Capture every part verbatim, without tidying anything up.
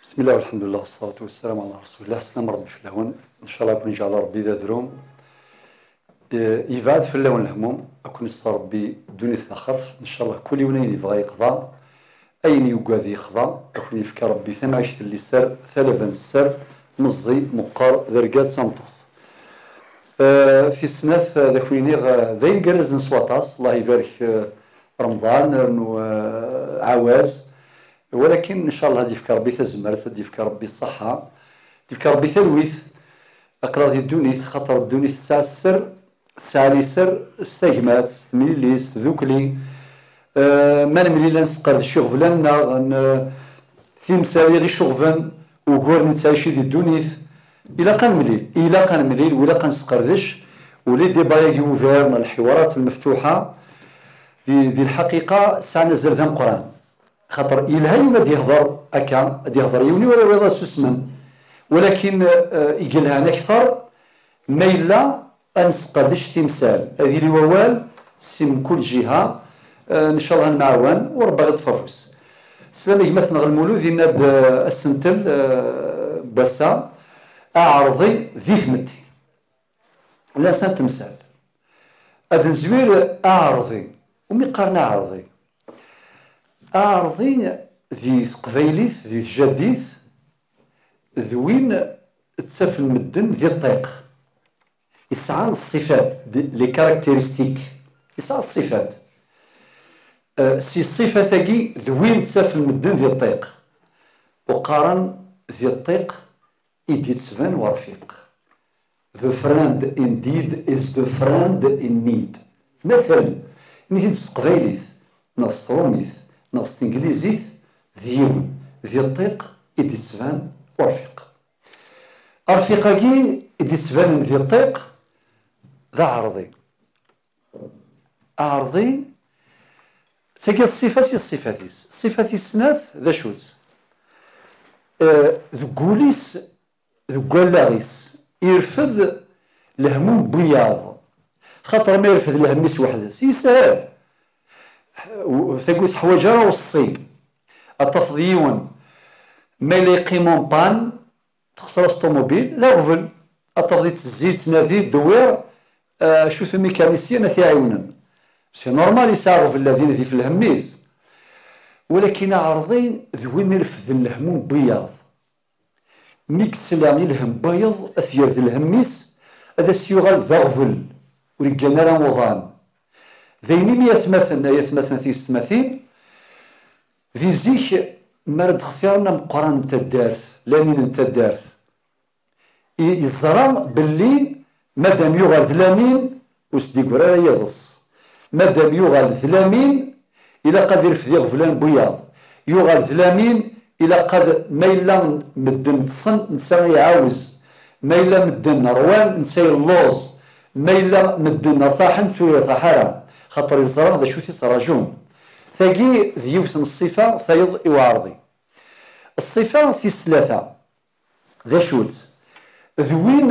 بسم الله والحمد لله والصلاة والسلام على رسول الله. السلام ربي فلاون. إن شاء الله يكون جعل ربي ذا ذروم. إيه، يبعد فلاون الهموم، أكون الصار ربي دوني ثاخرت. إن شاء الله كل يوم يبغى يقضى، أين يقاذي يخضى، أكون يفكى ربي ثم عيشت اللي سر، ثلاثا السر، مزي، مقار، ذرقات، سمطوث. آه، في السنة، آه، ذاك وينيغ، آه، ذاين قرزن سواطاس، الله يبارك، آه، رمضان، آه، نو، آه، عواز. ولكن إن شاء الله ديفك ربي تزمرت، ديفك ربي الصحة، ديفك ربي تلويث. أقرا دي الدونيث، خاطر الدونيث تسعى السر، تسعى لي سر، استجمعت، تميليس، ذوكلي. آه، ما نملي لا نسقر شغفلان، ناغ، ن-، تمساوي غي شغفن، وغور نتعيشي دي الدونيث. إلا قان مليل، إلا قان مليل، وإلا قان سقردش، ولي ديبايا يوفيرن الحوارات المفتوحة، دي، دي الحقيقة سعنا زر ذا مقران. خاطر يلها يوم دي يهضر أكا، دي يهضر يوني ولا ولا سوسمن. ولكن، آه، يقلها أكثر ما يلا أنسقدش تمثال. هذه الووال سم كل جهة. آه، إن شاء الله نعاون وربي غير تفرس. سلام يا جماعة المولود، يناد، آه، السنتل، آه، باسا، أعرضي ذي ثمتي. لا سنت تمثال. هذا نزوير أعرضي. ومي قارن أعرضي. أعرضي ذي ثقبيليت، ذي تجديت، ذوين تسافل مدن ذي الطيق. يسعى الصفات، دي-، les caractéristiques. يسعى الصفات. آه، سي الصفة تاقي ذوين تسافل مدن ذي الطيق. وقارن ذي الطيق إدي تسبان ورفيق. The friend indeed is the friend in need. مثل، نيجي نستقبيليت، ناس تروميت، ناس تنجليزيت، ذيون، ذي الطيق إدي تسبان ورفيق. أرفيقاكي إدي تسبان ذي الطيق، ذا عرضي. أعرضي، تاقي الصفة سي الصفة ثيس. الصفة ثيس سنات، ذا شوت. آه، ذقوليس، ذقال لاغيس. يرفض الهموم بياض. خاطر ما يرفض الهميس وحدس. يسهل. و-، تاقي تحواج راه وصي. أطفض يون. ما يلي يقيمون بان، تخسر الطوموبيل، لا غفل. أطرديت الزيت، نادي، دوير، آه، شوف الميكانيسيان أثي عيونن. سي نورمال يسعى غفل الذين ذي في الهميس. ولكن أعرضين ذوين رفد الهموم بياض. ميك سلا الهم بيض أثير ذي الهميس، هذا سيغال ذا غفل. ورقنا رمضان. ذيني مية مثلا، يا ثمثلا في ستماثين، ذي زيك مرد اختيارنا مقران تدارت، لامين تدارت. I-، yeẓra belli madam yuɣal d Lamin, ur s-d-yeggri ara yiḍes. Madam yuɣal d Lamin, ilaq ad irfed iɣeblan n wiyaḍ. Yuɣal d Lamin, ilaq ad, ma yella medden ṭṭsen, netta iɛawez. Ma yella medden ṛwan, netta yelluẓ. Ma yella medden rtaḥen, tura ur yertaḥ ara. Xaṭer yeẓra d acu t-yettraǧun. Tagi d yiwet n ṣṣifa tayeḍ i uɛerḍi. Ṣṣifa tis tlata, d acu-tt? D win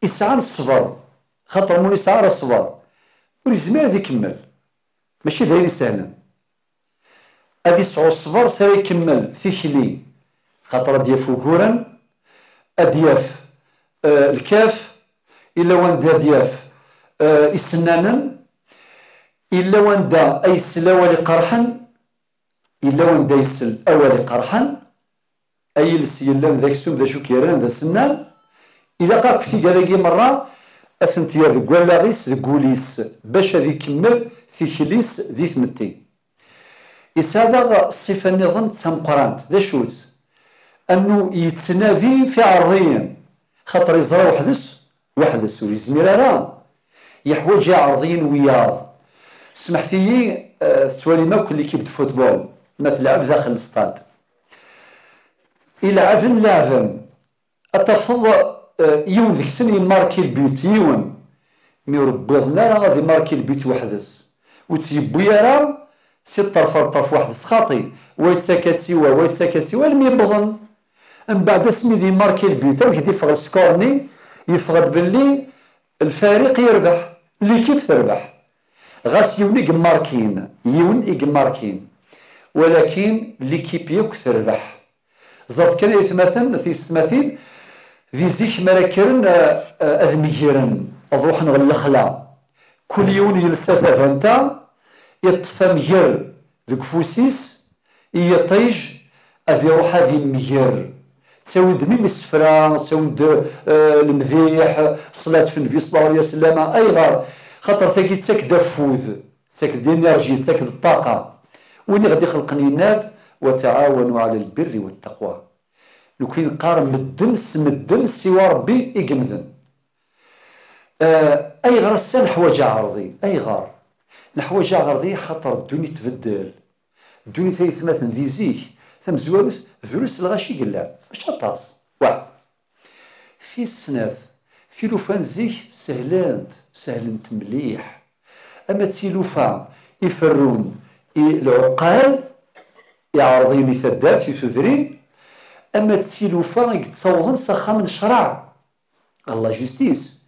isɛan ṣṣber, xaṭer ma ur yesɛi ara ṣṣber, ur yezmir ad ikemmel. Mačči d ayen isehlen. Ad yesɛu ṣṣber s ara ikemmel tikli, xaṭer ad d-yaf uguren, ad d-yaf, eh, lkaf, illa wanda ad d-yaf, eh, isennanen, illa wanda ay yesla awal iqerḥen, Yella wanda yessel awal iqerḥen, ay iles yellan d aksum d acu k-yerran d asennan, ilaq akk tigad-agi merra ad tent-yerr deg wallaɣ-is, deg wul-is, bac ad ikemmel tikli-s di tmetti. Yesɛa daɣ ṣṣifa nniḍen d tameqqrant, d acu-tt? Annu yettnadi f iɛerḍiyen, xaṭer yeẓra weḥd-s, weḥd-s ur yezmir ara, yeḥwaǧ iɛerḍiyen wiyaḍ. Smeḥt-iyi, eh, tettwalim akk l'équipe de football ma telɛeb daxel n stad. Ilɛaben leɛben, ad tafeḍ, eh, yiwen deg-sen yemmarki lbut, yiwen. Mi ur wwiḍen ara ad immarki lbut weḥd-s. Ur tt-yewwi ara si ṭṭerf ar ṭṭerf weḥd-s xaṭi. Wa yettak-as i wa, wa yettak-as i wa, almi wwḍen. Mbeɛd asmi d yemmarki lbut, amek d-iffeɣ leskor-nni? Yeffeɣ-d belli lfariq yerbeḥ, l'équipe terbeḥ. Ɣas yiwen i yemmarkin, yiwen i yemmarkin. Walakin l'équipe yakk terbeḥ. Ẓret kan ay atmaten, tiyessetmatin, di zik mi ara kkren, eh, eh, ad megren, ad ruḥen ɣer lexla. Kul yiwen yelsa tabanta, yeṭṭef amger deg ufus-is, i yiṭij, ad iruḥ ad imger. Ttawin-d mim isefra, ttawin-d, eh, lemdiḥ, ṣṣlat f Nnbi ṣella Llahu ɛalayhi wa sallam. Ayɣer? Xaṭer tagi tettak-d afud, tettak-d énergie, tettak-d ṭṭaqa. Win i ɣ-d-ixelqen yenna-d: "Wa taɛawanu ɛala lbirri wa ttaqwa." Nekni neqqar medden s medden siwa Ṛebbi i yemden. Eh, ayɣer ass-a neḥwaǧ aɛerḍi? Ayɣer? Neḥwaǧ aɛerḍi xaṭer ddunit tbeddel. Ddunit ay atmaten di zik, tamezwarut, drus lɣaci i yellan. Mačči aṭas. Waḥed. Tis snat, tilufa n zik sehlent, sehlent mliḥ. Ama d tilufa iferrun i lɛuqqal, iɛerḍiyen i taddart, i tudrin, ama d tilufa i yettawḍen s axxam n ccreɛ, ɣer la justice.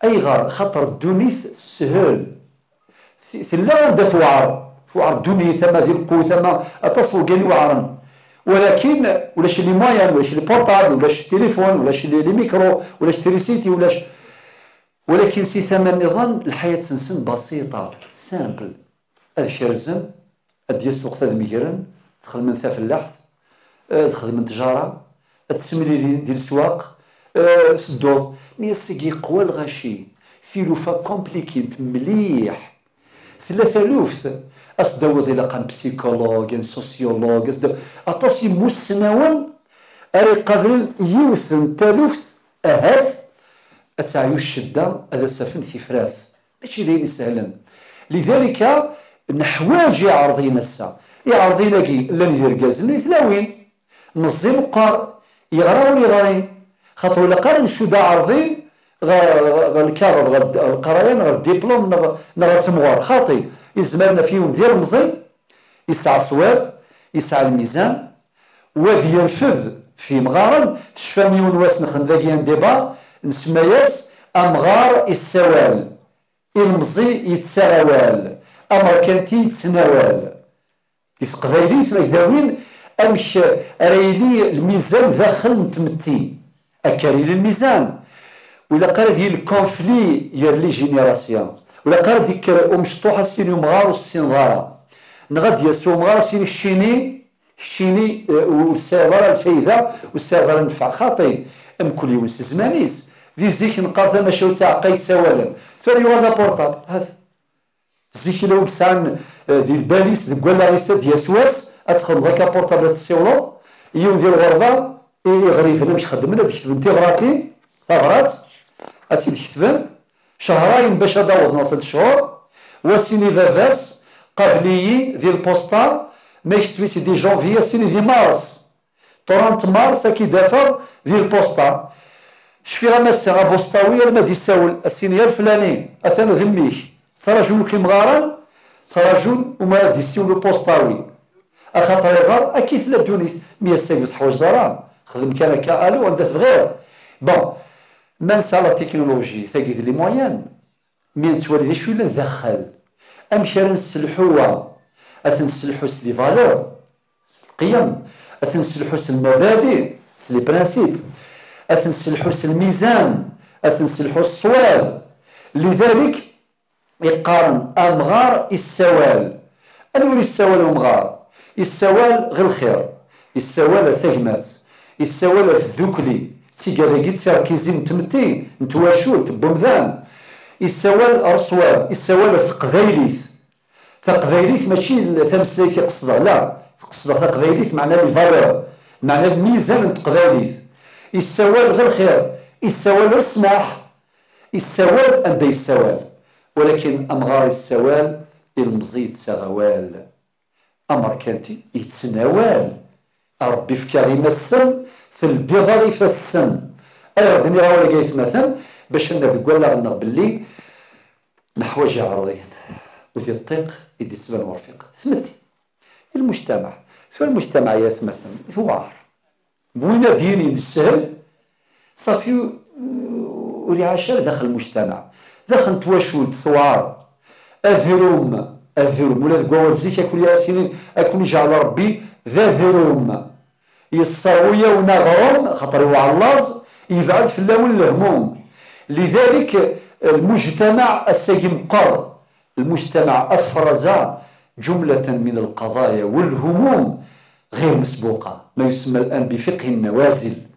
Ayɣer? Xaṭer ddunit teshel. T-, tella anda tewɛer. Tewɛer ddunit, ama di lqut, ama aṭas n wurgan iweɛren. Walakin ulac les moyens, ulac les portables, ulac téléphone, ulac les, les micros, ulac trisiti, ulac. Walakin si tama nniḍen, lḥayat-nsen basiṭa, simple. Ad kerzen, ad d-yas lweqt ad megren, ad xedmen tafellaḥt, ad xedmen ttjara, ad ttemlilin di leswaq, eh, tedduḍ. Mi ass-agi yeqwa lɣaci, tilufa compliquées mliḥ. Tella taluft, as-d-awiḍ ilaq un psychologue, un sociologue, as-d-, aṭas imussnawen ara iqablen yiwet n taluft, ahat ad teɛyu ccedda, ad as-afen tifrat. Mačči d ayen isehlen. Lidalika, neḥwaǧ iɛerḍiyen ass-a. Iɛerḍiyen-agi llan d irgazen, llan d tlawin. Meẓẓi meqqer, yeɣra ur yeɣri. Xaṭer ur ilaq ara ncudd aɛerḍi ɣer, ɣer lkaɣeḍ, ɣer d-, ɣer leqraya, neɣ ɣer diplum, neɣ, neɣ ɣer temɣer. Xaṭi, izmer ad naf yiwen d ilemẓi, yesɛa ṣṣwab, yesɛa lmizan, wa ad yerfed f yimɣaren. Tecfam yiwen wass nexdem dagi un débat, nsemma-yas amɣar issawal, ilemẓi yettaɣ awal, amerkanti yettnawal. Di teqbaylit, ma yedawin, amek ara yili lmizan daxel n tmetti? Akka ara yili lmizan. Ur ilaq ara ad yili conflit gar les générations. Ur ilaq ara ad d-yekker umecṭuḥ ad s-yini umɣar ur tessineḍ ara. Neɣ ad d-yas umɣar ad s-yini keččini, keččini, eh, ur tesɛiḍ ara lfayda, ur tesɛiḍ ara nnfeɛ. Xaṭi, mkul yiwen s zzman-is. Di zik neqqar tamacahut aɛeqqa yessawalen. Tura yuɣal d aportable. Hat. Zik ila wid sɛan, eh, di lbal-is, deg wallaɣ-is, ad d-yas wass, ad txedmeḍ akka portable ad tessiwleḍ, yiwen di lɣerba, i iɣriben amek xeddmen, ad d-ketben tibratin, tabrat, ad tt-id-ketben, cehrayen bac ad d-awḍen ɣer tlata cchur, wa ad s-yini baba-s, qabel-iyi di lpusṭa, ma yekseb-itt-id di janvier, ad s-yini di mars. Trente mars ad k-id-afeɣ di lpusṭa. Cfiɣ a Massa Abuṣṭawi alma d-isawel, ad s-yini: "A leflani, atan d mmi-k." Ttraǧun akk imɣaren, ttraǧun umi ara d-issiwel upuṣṭawi. Axaṭer iɣer, akka i tella ddunit. Mi ass-agi ur teḥwaǧeḍ ara, xdem kan akka, alu, anda tebɣiḍ. Bon, ma nesɛa la technologie, tagi d les moyens. Mi nettwali d acu yellan daxel, amek ara nesselḥu wa? Ad t-nesselḥu s les valeurs, s lqiyem, ad t-nesselḥu s lmabadi, s les principes, ad t-nesselḥu s lmizan, ad t-nesselḥu s ṣṣwab. Lidalik, iqqaren amɣar issawal. Anwa ur issawal umɣar? Issawal ɣer lxir, issawal ar tagmat, issawal ar tdukli, d tigad-agi d tirkizin n tmetti, n twacult, n wemdan. Issawal ar ṣṣwab, issawal ar teqbaylit. Taqbaylit mačči d tameslayt i qesdeɣ, la, qesdeɣ taqbaylit meɛna les valeurs, meɛna lmizan n teqbaylit. Issawal ɣer lxir, issawal ar ssmaḥ, issawal anda yessawal. Walakin amɣar issawal, ilemẓi yettaɣ awal. Amerkanti yettnawal. A Ṛebbi fkiɣ-im ass-en, teldiḍ-aɣ ifassen. Ayɣer d-nniɣ awal-agi, ay atmaten? Bac ad naf deg wallaɣ-nneɣ belli neḥwaǧ iɛerḍiyen. U di ṭṭiq i d-ittban urfiq. Tmetti. Lmujtamaɛ. Tura lmujtamaɛ, ay atmaten, tewɛer. Win ad d-yinin yeshel, ṣafi, ur iɛac ara daxel lmujtamaɛ. Daxel n twacult, tewɛer. Adrum, adrum, ula deg wawal zik, ad ken-, ad ken-ijeɛel Ṛebbi d adrum. Yesserwi-yawen aɣrum, xaṭer iwɛer laẓ, yebɛed fell-awen lehmum. Lidalik, lmujtamaɛ ass-agi meqqer. Lmujtamaɛ afraza ǧumlatan min lqaḍaya walhumum ɣir mesbuqa, ma yusemma l'an bifiqhi nnawazil.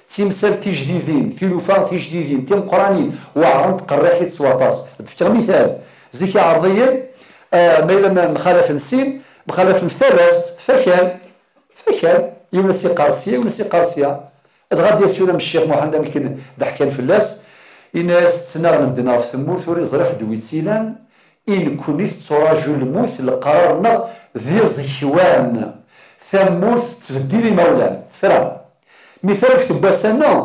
Timsal tijdidin, tilufa tijdidin, timeqqranin, weɛrent, qerriḥit s waṭas. Ad d-fkeɣ mital. Zik iɛreḍ-iyi-d, ah, ma yella mxalafen sin, mxalafen f talast, f akal, f akal, yiwen as-iqqar sya, yiwen as-iqqar sya. Dɣa d-yas tura Mecciɣ Muḥend, amek i d-ḥkan fell-as, yenna-yas: ttnaɣen medden ɣef tmurt, ur iẓri ḥedd wi tt-ilan, i nekkni tetturaǧu lmut, leqrar-nneɣ d iẓekwan. Tamurt tettbeddil imawlan, tefra. Mi taruft n wass-a-nneɣ,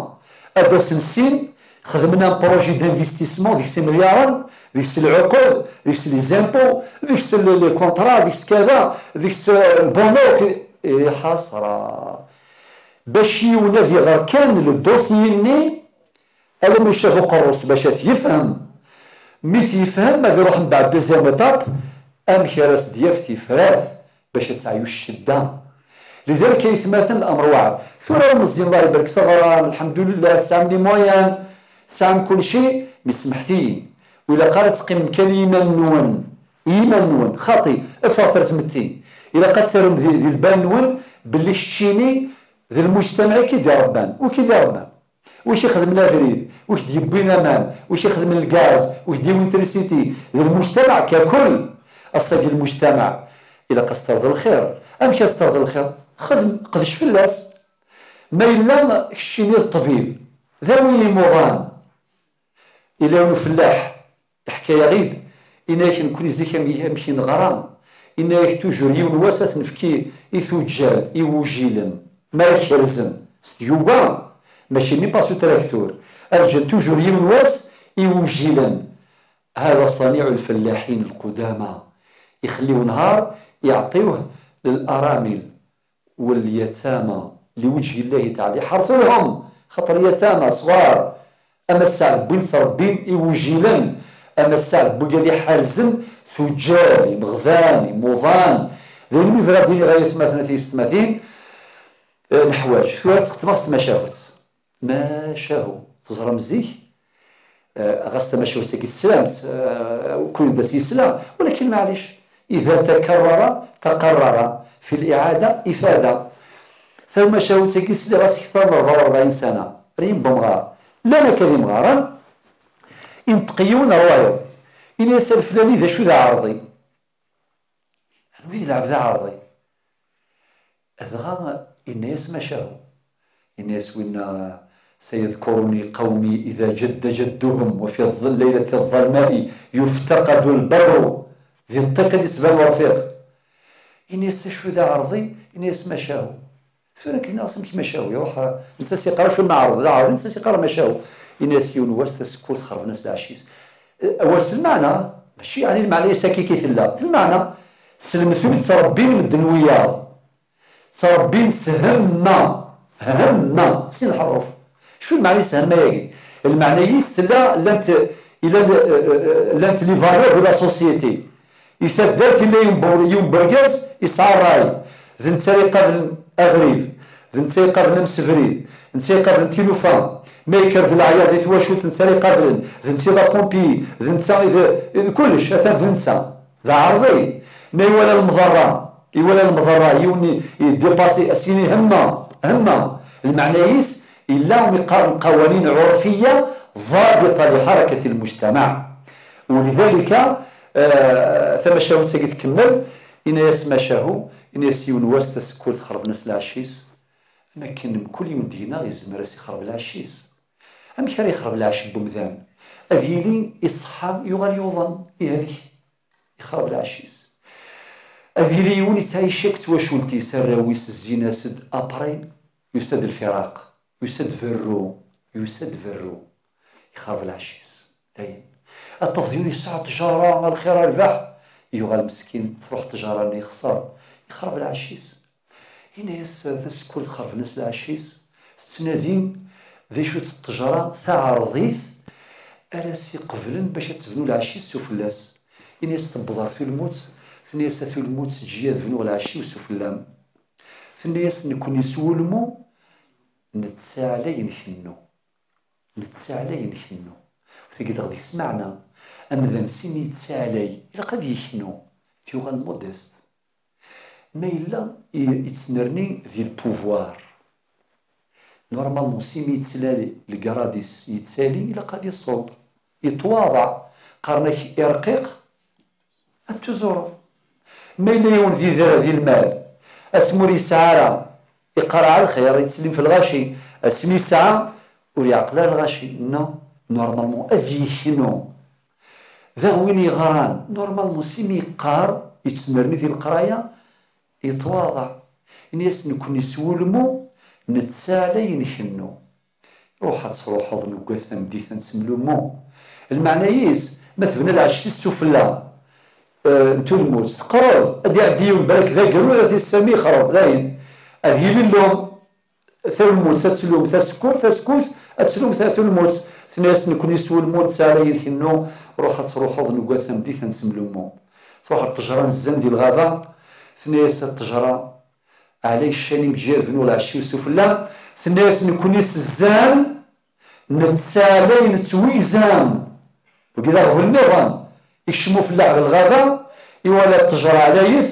ad d-asen sin, xedmen un projet d'investissement, deg-s imelyaren, deg-s lɛuqud, deg-s les impôts, deg-s les contrats, deg-s kada, deg-s, euh, lbunuk, i ḥasra. Bac yiwen ad iɣer kan le dossier-nni, alamma icab uqerru-s bac ad t-yefhem. Mi t-yefhem, ad iruḥ mbeɛd deuxième étape, amek ara s-d-yaf tifrat bac ad teɛyu ccedda. Lidalik, ay atmaten, amr waɛer. Tura meẓẓiyen, Allah ibarek, teɣram, lḥemdulillah, tesɛam les moyens, tesɛam kulci, mi smeḥtiyin. Ur ilaq ara ad teqqimem kan i yiman-nwen, i yiman-nwen, xaṭi, ffɣet ar tmetti. Ilaq ad terrem di, di lbal-nwen belli keččini d lmujtamaɛ i k-id-irebban. Wi k-id-irebban? Wi k-ixedmen abrid? Wi k-d-yewwin aman? Wi k-ixedmen lgaz? Wi k-d-yewwin trisiti? D lmujtamaɛ kakul. Ass-agi lmujtamaɛ ilaq ad s-terreḍ lxir. Amek ad s-terreḍ lxir? Xdem, qdec fell-as. Ma yella keččini d ṭṭbib, d awi imuḍan. Yella yiwen ufellaḥ, iḥka-yaɣ-id, yenna-yak: nekkni zik am-, amek i neɣra, yenna-yak: tujur yiwen wass ad t-nefk i, i tuǧǧal, i wujilen, mi ara kerzen s tyuga, mačči mi pasu traktur, ad ǧǧen tujur yiwen wass i wujilen. هذا صنيع الفلاحين القدامى. Ixelli unhar, iɛṭiwh lil aramil. Wal yatama, li wejhi Llahi taɛala, iḥertulhum, xaṭer yatama ṣṣɣar, ama sseɛd n win ttrebbin i wujilen, ama sseɛd n wigad iḥerzen tuǧǧal, imeɣban, imuḍan. D ayen mi bɣiɣ ad d-iniɣ, ay atmaten, a tiyessetmatin, eh, neḥwaǧ, tura ad tt-xedmeɣ s tmacahut. Macahu, teẓram zik, eh, ɣas tamacahut-agi teslamt, eh, kul d as yesla, walakin maɛlic, ida takarrara, taqarrara, fi l'iɛada ifada. Tamacahut-agi sliɣ-as kter n rebɛa u rebɛin sana, ryin n umɣar, llan akka d imɣaren, inṭeq yiwen ɣer wayeḍ, ini-as: a leflani, d acu d aɛerḍi? Anwa i d lɛebd aɛerḍi? Dɣa yenna-yas: macahu? Yenna-yas winna: سيذكرني قومي إذا جد جدهم وفي الظل ليلة الظلماء يفتقد البر. Di ṭṭiq i d-isban urfiq. Yenna-yas: acu d aɛerḍi? Yenna-yas: macahu. Tura nekk nniɣ-as: amek macahu? Iruḥ, netta s-iqqar acu n aɛerḍi, d aɛerḍi, netta s-iqqar macahu. Yenna-yas: yiwen wass tasekkurt xerben-as lɛecc-is. Eh, awal s lmeɛna, mačči yeɛni lmeɛna-is akka i tella. D lmeɛna, s lemtul ttrebbin medden wiyaḍ. Ttrebbin s hemma, hemma, sin lḥeruf. Acu lmeɛna-is hemma-yagi? Lmeɛna-is tella, llant, ila, eh, eh, llant les valeurs de la société. I taddart, illa yiwen bu-, yiwen burgaz yesɛa ṛṛay, d netta ara iqablen aɣrib, d netta iqablen amsebrid, d netta iqablen tilufa. Ma yekker d leɛyaḍ di twacult, d netta ara iqablen, d netta i d apompier, d netta i d, i d kullec, atan d netta. D aɛerḍi. Ma iwala lemḍerra, iwala lemḍerra, yiwen i, i dépassé, as-yini: hemma, hemma. Lmeɛna-is, illa umi qqaren qawanin ɛurfiya ḍabita li ḥarakat lmujtamaɛ. Ulidalika, eh, tamacahut-agi tkemmel, ini-as macahu, ini-as: yiwen wass tasekkurt xerben-as lɛecc-is, am akken mkul yiwen deg-neɣ yezmer ad s-ixreb lɛecc-is. Amek ara yexreb lɛecc n umdan? Ad yili iṣeḥḥa, yuɣal yuḍen, yehlek, ixreb lɛecc-is. Ad yili yiwen yettɛic akk d twacult-is, arraw-is zzin-as-d, après yusa-d lfiraq, yusa-d berru, yusa-d berru, ixreb lɛecc-is. Dayen. Ad tafeḍ yiwen yesɛa ttjara, a lxir, a rrbeḥ, yuɣal meskin, truḥ ttjara-nni yexṣer, ixreb lɛecc-is. Ini-as tasekkurt xerben-as lɛecc-is, tettnadi d acu-tt ttejra taɛerḍit ara s-iqeblen bac ad tebnu lɛecc-is s ufella-s. Ini-as tewweḍ ɣer tulmut, tenna-as: a tulmut, eǧǧ-iyi ad bnuɣ lɛecc-iw s ufella-m. Tenna-yas: "Nekkni s wulmu nettaɛlay nkennu." Nettaɛlay nkennu. Tagi daɣ deg-s meɛna, amdan s imi yettaɛlay, ilaq ad yeknu, ad yuɣal modeste. Ma yella i-, yettnerni di le pouvoir. Normalement, s imi yettlal legrad-is yettali, ilaq ad iṣubb, yettwaḍeɛ. Qqaren-ak irqiq, ad tuzureḍ. Ma yella yiwen di dara di lmal, asmi ur yesɛi ara, iqerreɛ lxir, yettlim f lɣaci, asmi yesɛa, ur yeɛqel ara lɣaci. Non, normalement, ad yeknu. Daɣ win yeɣran, normalement, s imi yeqqar, yettnerni di leqraya, yettwaḍeɛ. Ini-as: "Nekkni s wulmu nettaɛlay nkennu." Ruḥ ad truḥeḍ, nuggad tameddit ad nettemlummu. Lmeɛna-is, ma tebna lɛecc-is sufella, eh, n tulmut, teqreb, ad d-iɛeddi yiwen balak d agrud, ad t-issami yexreb, dayen. Ad yili llum, talmut ad tlum tasekkurt, tasekkurt ad tlum ta-, tulmut. Tenna-yas: "Nekkni s wulmu nettaɛlay nkennu." Ruḥ ad truḥeḍ, nuggad tameddit ad nettemlummu. Truḥ ɣer ṭṭejra n zzan di lɣaba, tenna-yas: "A ṭṭejra, ɛlay ccan-im, ǧǧiɣ bnu lɛecc-iw sufella." Tenna-yas: "Nekkni s zzan nettaɛlay nettwigzam." Wagi d aɣbel nniḍen. Ikcem ufellaḥ ɣer lɣaba, iwala ṭṭejra ɛlayet,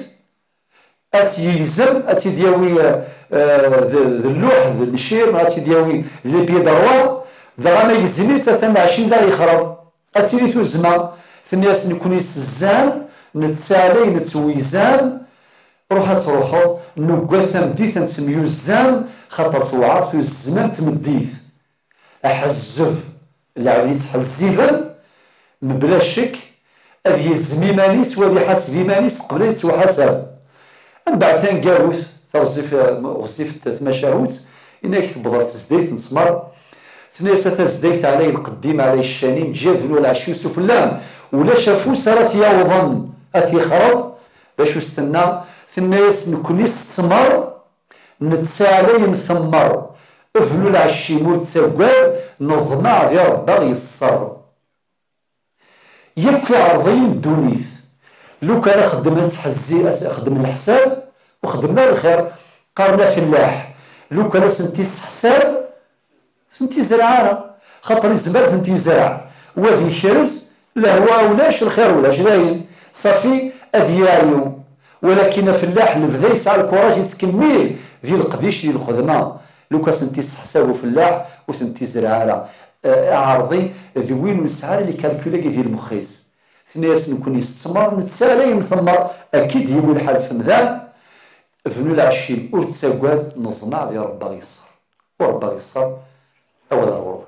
ad tt-yegzem, ad tt-id-yawi, eh, eh, d, d lluḥ, d lcir, neɣ ad tt-id-yawi d les pieds d'arwat, dɣa ma yegzem-itt, atan lɛecc-im daɣ yexreb. Ad tili tuzzma, tenna-yas: "Nekkni s zzan nettaɛlay nettwigzam." Ruḥ ad truḥeḍ, nuggad tameddit ad nettemyuzzam, xaṭer tewɛer tuzzma n tmeddit. Aḥezzeb, lɛebd yettḥezziben, mebla ccek, ad yezzem iman-is, u ad iḥaseb iman-is qbel ad yettwaḥasab. Mbeɛd taneggarut, taɣezzif-, ɣezzifet tmacahut, inna-k tewweḍ ɣer tezdayt n ttmer, tenna-yas: "A tazdayt, ɛlay lqedd-im, ɛlay ccan-im, ǧǧiɣ bnu lɛecc-iw sufella, ulac afus ara t-yawḍen, ad t-yexreb." D acu s-tenna? Tenna-yas: "Nekkni s ttmer nettaɛlay ntemmer, bnu lɛecc-im ur ttaggad, neḍmeɛ di Rebbi aɣ-yeṣṣer." Yakk iɛerḍiyen n ddunit, lukan ad xeddmen ttḥezzi-, ad xeddmen leḥsab, ur xeddmen ara lxir, qqaren afellaḥ, lukan ad sent-isseḥsab, ur tent-izreɛ ara, xaṭer izmer ad tent-izreɛ, wa ad yekrez, lehwa ulac, lxir ulac, dayen, ṣafi, ad yeɛyu. Walakin afellaḥ, lebda yesɛa lkuraj, yettkemmil di leqdic, di lxedma. Lukan ad sent-isseḥsab ufellaḥ, ur tent-izreɛ ara. Eh, aɛerḍi d win ur nesɛi ara les calculs-agi di lmex-is. Tenna-yas: "Nekkni s ttmer nettaɛlay ntemmer, akka i d-yewwi lḥal f temdan, bnu lɛecc-im ur ttaggad, neḍmeɛ di Rebbi aɣ-yeṣṣer." U Rebbi aɣ-yeṣṣer, awal ar ɣur-,